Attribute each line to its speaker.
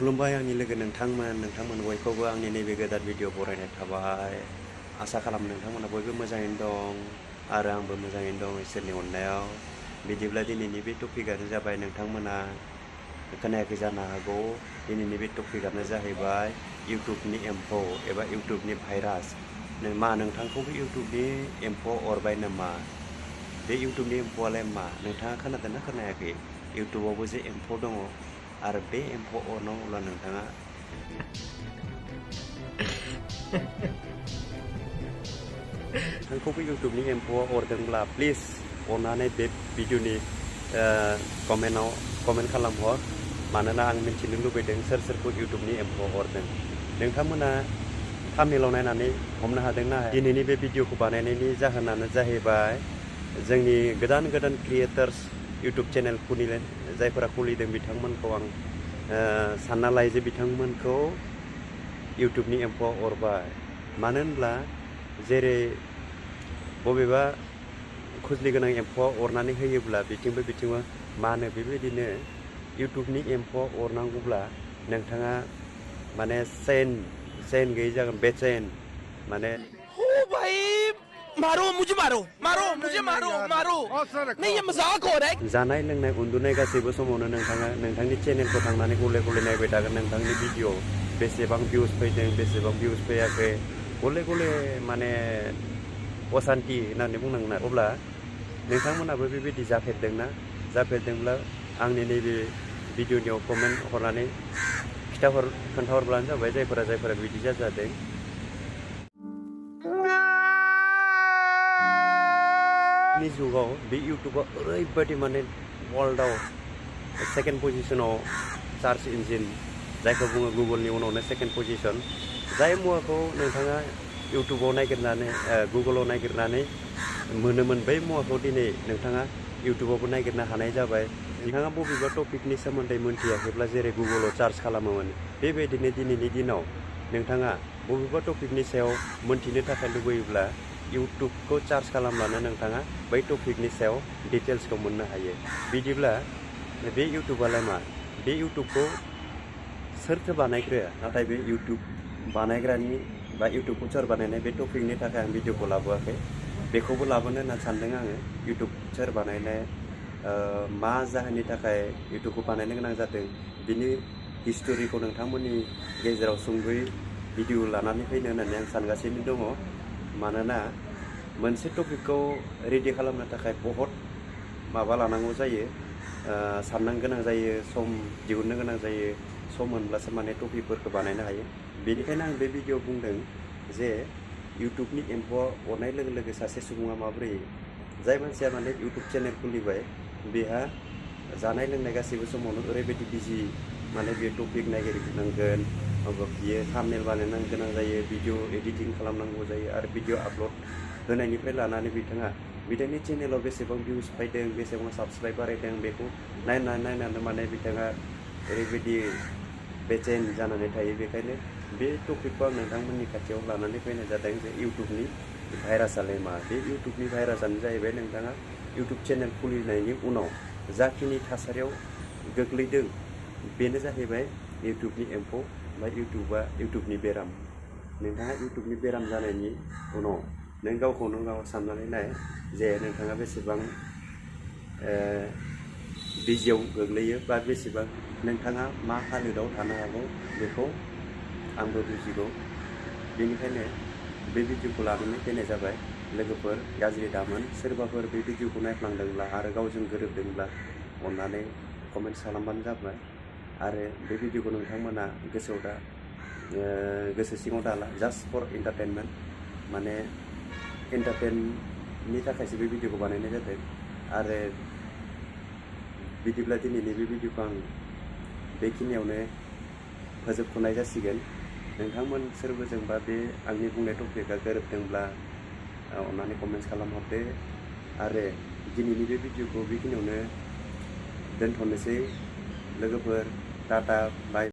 Speaker 1: खुलुमबाय आंनि लोगो नोंथांमोन बयखौबो आंनि नैबे गोदान भिडिअ बरायनाय थाबाय। आसा खालामो नोंथांमोना बयबो मोजाङैनो दं आरो आंबो मोजाङैनो दं इसोरनि अननायाव। बिदिब्ला दिनैनि बे टपिकआनो जाबाय, नोंथांमोना खोनायाखै जानो हागौ, दिनैनि बे टपिकआनो जाहैबाय इउटुबनि एम्फौ एबा इउटुबनि भाइरास। नोंथांखौबो इउटुबनि एम्फौ अरबाय नामा? बे इउटुबनि एम्फौआलाय मा? नोंथाङा खोनादोंना खोनायाखै? इउटुबावबो जे एम्फौ दङ आरो बे एम्फौ अरनांगौब्ला नोंथाङा नोंथांखौबो इउटुबनि एम्फौआ अरदोंब्ला प्लिज अननानै बे भिडिअनि कमेन्ट खालामहर, मानोना आं मिथिनो लुबैदों सोर सोरखौ इउटुबनि एम्फौ अरदों। नोंथांमोना थाम्बनेइलाव नायनानै हमनो हादोंना? दिनैनि बे भिडिअखौ बानायनायनि जाहोनानो जाहैबाय, जोंनि गोदान क्रिएटर्स इउटुब चेनेल जायफोरा खुलिदों बिथांमोनखौ आं सानना लायो जे बिथांमोनखौ इउटुबनि एम्फौआ अरबाय। मानो होनब्ला जेरै बबेबा खुजलि गोनां एम्फौआ अरनानै होयोब्ला बिथिंबो मानो, बेबायदिनो इउटुबनि एम्फौआ अरनांगौब्ला नोंथाङा माने चैन गैयै जागोन, बेचैन माने।
Speaker 2: मारो मुझे मारो नहीं, ये मजाक हो रहा है।
Speaker 1: जानाय लोंनाय उन्दुनाय गासैबो समावनो नोंथाङा नोंथांनि चेनेलखौ थांनानै गले नायबाय थागोन। नोंथांनि भिडिअ बेसेबां भिउस फैदों, बेसेबां भिउस फैयाखै, गले माने असान्थि होननानै बुंनांगोन आरो। अब्ला नोंथांमोनाबो बेबायदि जाफेरदोंब्ला आंनि नैबे भिडिअनियाव कमेन्ट हरनानै खोन्थाहरब्लानो जाबाय, जायफोरा बिदि जादों। नि जुगाव बे इउटुबा ओरैबायदि माने वर्ल्डआव सेकेन्ड पजिशनाव सार्च इन्जिन, जायखौ बुङो गुगोलनि उनावनो सेकेन्ड पजिशन। जाय मुवाखौ नोंथाङा इउटुबाव नागिरनानै गुगोलाव नागिरनानै मोनोमोन, बै मुवाखौ दिनै नोंथाङा इउटुबावबो नागिरनो हानाय जाबाय। नोंथाङा बबेबा टपिकनि सोमोन्दै मोनथियाखैब्ला जेरै गुगोलाव सार्च खालामोमोन, बेबायदिनो दिनैनि दिनाव नोंथाङा बबेबा टपिकनि सायाव मोनथिनो थाखाय लुबैयोब्ला इउटुबखौ सार्च खालामब्लानो नोंथाङा बै टपिकनि सायाव डिटेल्सखौ मोननो हायो। बिदिब्ला बे इउटुबालाय मा? बे इउटुबखौ सोरथो बानायग्रो? नाथाय बे इउटुब बानायग्रानि बा इउटुबखौ सोर बानायनाय, बे टपिकनि थाखाय आं भिडिअखौ लाबोआखै। बेखौबो लाबोनो होनना सानदों आङो। इउटुब सोर बानायनाय, मा जाहोननि थाखाय इउटुबखौ बानायनो गोनां जादों, बिनि हिस्ट'रिखौ नोंथांमोननि गेजेराव सुंद'यै भिडिअ लानानै फैनो होननानै आं सानगासिनो दङ। मानोना मोनसे टपिकखौ रेडि खालामनो थाखाय बहुद माबा लानांगौ जायो, साननो गोनां जायो, सम दिहुननो गोनां जायो। सम मोनब्लासो माने टपिकफोरखौ बानायनो हायो। बेनिखायनो आं बे भिडिअआव बुंदों जे इउटुबनि एम्फौआ अरनाय लोगो लोगो सासे सुबुङा माबोरै, जाय मानसिया माने इउटुब चेनेल खुलिबाय, बेहा जानाय लोंनाय गासैबो समावनो ओरैबायदि बिजि, माने बियो टपिक नागिरनांगोन, बियो थाम्बनेइल बानायनो गोनां जायो, भिडिअ एडिटिं खालामनांगौ जायो, आरो भिडिअ आपल'ड होनायनिफ्राय लानानै बिथांनि चेनेलाव बेसेबां भिउस फैदों, बेसेबां साबस्क्राइब बारायदों, बेखौ नायनानै माने बिथाङा ओरैबायदि बेचैन जानानै थायो। बेखायनो बे टपिकखौ आं नोंथांमोननि खाथियाव लानानै फैनाय जादों जे इउटुबनि भाइरासालाय मा? बे इउटुबनि भाइरासानो जाहैबाय, नोंथाङा इउटुब चेनेल खुलिनायनि उनाव जाखिनि थासारियाव गोग्लैदों, बेनो जाहैबाय इउटुबनि एम्फौ बा इउटुबनि बेराम। नोंथाङा इउटुबनि बेराम जानायनि उनाव नों गावखौनो गाव साननानै नाय जे नोंथाङा बेसेबां बिजियाव गोग्लैयो, बा बेसेबां नोंथाङा मा हालोदाव थानो हागौ, बेखौ आंबो बुजिगौ। बेनिखायनो बे भिडिअखौ लानानै फैनाय जाबाय। लोगोफोर, गाज्रि दामोन। सोरबाफोर बे भिडिअखौ नायफ्लांदोंब्ला आरो गावजों गोरोबदोंब्ला अननानै कमेन्ट खालामबानो जाबाय। आरो बे भिडिअखौ नोंथांमोना गोसो सिङाव दाला, जास्ट फर एन्टारटेनमेन्ट, माने एन्टारटेननि थाखायसो बे भिडिअखौ बानायनाय जादों। आरो बिदिब्ला दिनैनि बे भिडिअखौ आं बेखिनियावनो फोजोबथ'नाय जासिगोन। नोंथांमोन सोरबोजोंबा बे आंनि बुंनाय टपिकआ गोरोबदोंब्ला अननानै कमेन्ट खालामहरदो। आरो दिनैनि बे भिडिअखौ बेखिनियावनो दोनथ'नोसै। लोगोफोर, टाटा, बाय।